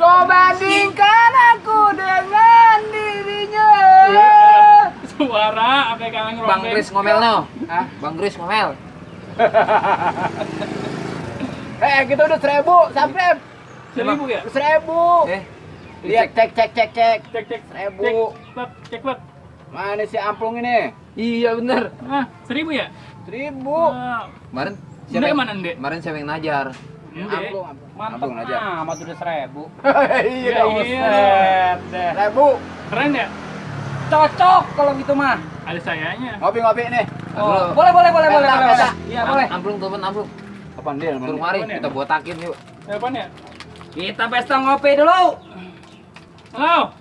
Kau bandingkan aku dengan dirinya. Suara apa yang Bang Kris ngomel no. Hah? Bang Kris ngomel. Kita udah 1000 subscribe. 1000 ya? 1000. Lihat cek. Cek. 1000. Cek plat. Mana si Amplung ini? Iya bener. Ah, 1000 ya? 1000. Kemarin Ndek mana Ndek? Kemarin siapa yang najar? Amplung. Mantap Amplung aja. amat udah 1000. Iya, buset deh. 1000. Keren ya? Cocok kalau gitu mah. Ada sayanya. Ngopi nih. Oh, boleh. Pesta. Iya, boleh. Amplung temen amplung. Apaan dia? Turun mari kita botakin yuk. Apaan ya? Kita pesta ngopi dulu. Halo.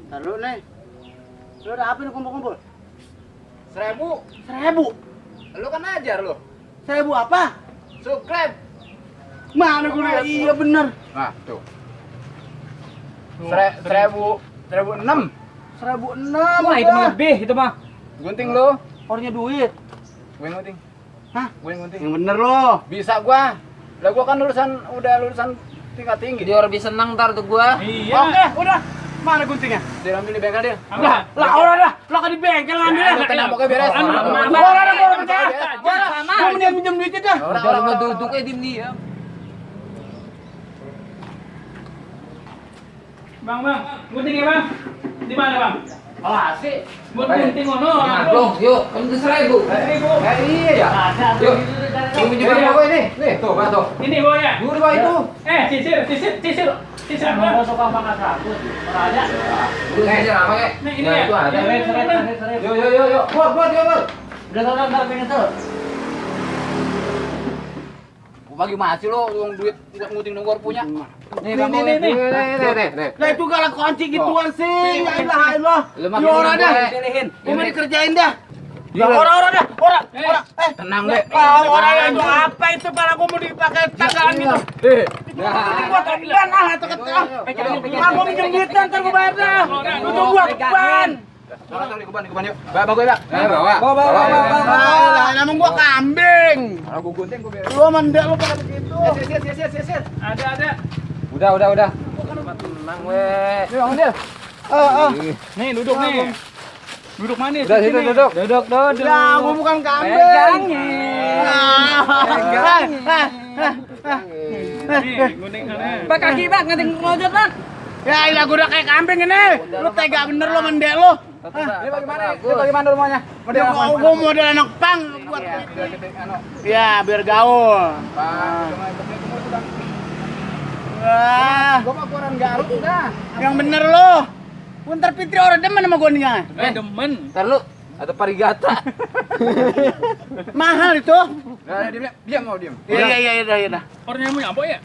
Lalu nih. Lu udah apa nih kumpul-kumpul? 1000. 1000. Lu kan ajar lu. 1000 apa? Subscribe. Mana gue? Iya bener. Nah, tuh. 1006. 1006. Wah, itu mah lebih, itu mah. Gunting lu. Orangnya duit. Gue yang gunting. Hah? Gue yang gunting. Yang bener loh. Bisa gua. Lah gua kan udah lulusan tingkat tinggi. Dia orang bisa senang ntar tuh gua. Iya. Oke, udah. Mana guntingnya? Dia ambil di bengkel dia. Lah, orang dah. Lah kan di bengkel ngambil. Ya, lu tenang, pokoknya beres. Orang dah gua percaya. Sama. Gua minjem duitnya dah. Udah lu duduknya diem. Bang, guntingnya Bang. Di mana Bang? Asik. Buat gunting ngono. Amplung, yuk, kamu tuh 1000. 1000. Iya ya. Yuk. Kamu minjem apa ini? Nih, tuh, Pak tuh. Ini bawa ya? Dulu Pak itu. Sisir. Apa? Suka makan rambut. Ada. Lu ngejar apa kek? Nah, ini Nah, ya. itu ada. Seret. Yuk. Buat. Udah ntar pengen tuh. Bagi masih lo uang duit buat nguting nunggu punya. Nih, Bang. Nih. Lah itu galak kunci gituan sih. Ya ilah. Lu Ya orang dah. pilihin. Gua mau dikerjain dah. Ya, Orang dah. Orang. Tenang deh. Orang itu apa itu para gua mau dipakai tagaan gitu. Ini gua beban itu kata. Aku minjem duit ntar gua bayar dah. Lu tunggu gua beban. Di kuban yuk. Bawa gue, Pak. Bawa. Lah, namanya gua kambing. Kalau gue gunting gue beres. Lu mendek lu pada begitu. Sir. Ada. Udah. Tenang weh. Nih, Bang Del. Nih, duduk nih. Duduk manis. Udah situ duduk. Lah, gua bukan kambing. Nih, gunting sana. Pak kaki bang, nganting ngelojot bang. Ya ilah gua udah kayak kambing ini. Lu tega bener lu mendek lu. Ini bagaimana rumahnya? Model apa? Gua model anak pang buat. Ya biar gaul. Wah, Gue mah koran Garut udah. yang bener lu. Punter Fitri orang demen sama gua nih. Demen. Ntar lu ada parigata. Mahal itu. Nah, diam. Iya. Orangnya mau apa ya?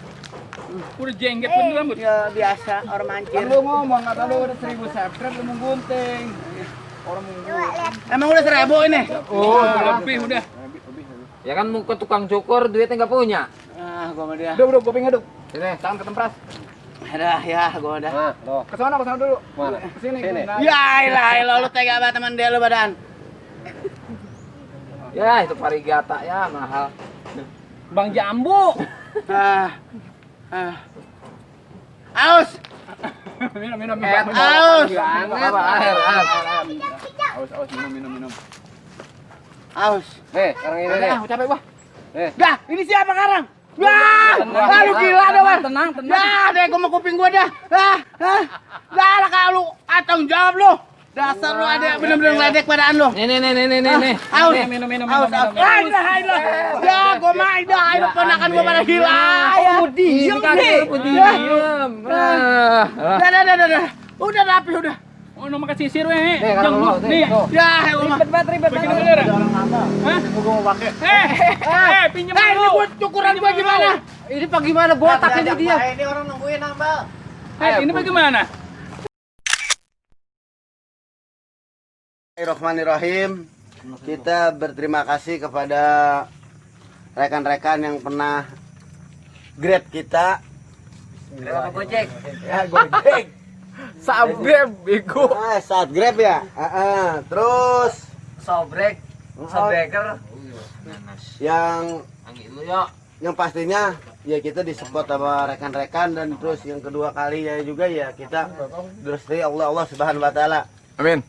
Udah jengget bener rambut. Ya biasa orang mancir. Kan lu ngomong kata lu udah 1000 subscribe lu mau gunting. Orang mau gunting. Emang udah 1000 ini? Oh, lebih udah. Ya kan mau ke tukang cukur duitnya nggak punya. Ah, gua sama dia. Duduk, gue pengen duduk. Sini. Tangan ketempras. Ada ya, gua udah. Ke sana dulu. Mana? Sini. Ya ilah lu tega banget teman dia lu badan. Ya itu parigata ya mahal. Bang Jambu. Aus. Minum. Aus. Apa air. Aus, minum. Aus. Sekarang ini deh. Capek gua. Dah, ini siapa sekarang? Wah, lu gila dah, War. Tenang. Dah, deh gua mau kuping gua dah. Dah lah kalau lu tanggung jawab lu. Dasar lu ada bener-bener ledek badan lu. Nih. Aus. Minum. Aus. Ilah. Ya, gua mah idah ponakan gua pada hilang. Aku diem nih. Diam. Dah. Udah rapi udah. Oh, nomor kasih sisir weh. Nih, kalau lu, Nih. Ya, gua mah. Ribet bener. Hah? Gua mau pakai. Pinjem Ini dulu. buat cukuran gua gimana? Ini pak gimana botak ini dia. Ini orang nungguin nambal. Ini bagaimana? Bismillahirrahmanirrahim. Kita berterima kasih kepada rekan-rekan yang pernah grab kita. Grab apa Gojek? Ya, Gojek. Subscribe bego. Saat grab ya. Terus Sobrek. Sobreker. yang pastinya ya kita disupport sama rekan-rekan, dan terus yang kedua kali ya juga ya kita direstui Allah Subhanahu wa taala. Amin.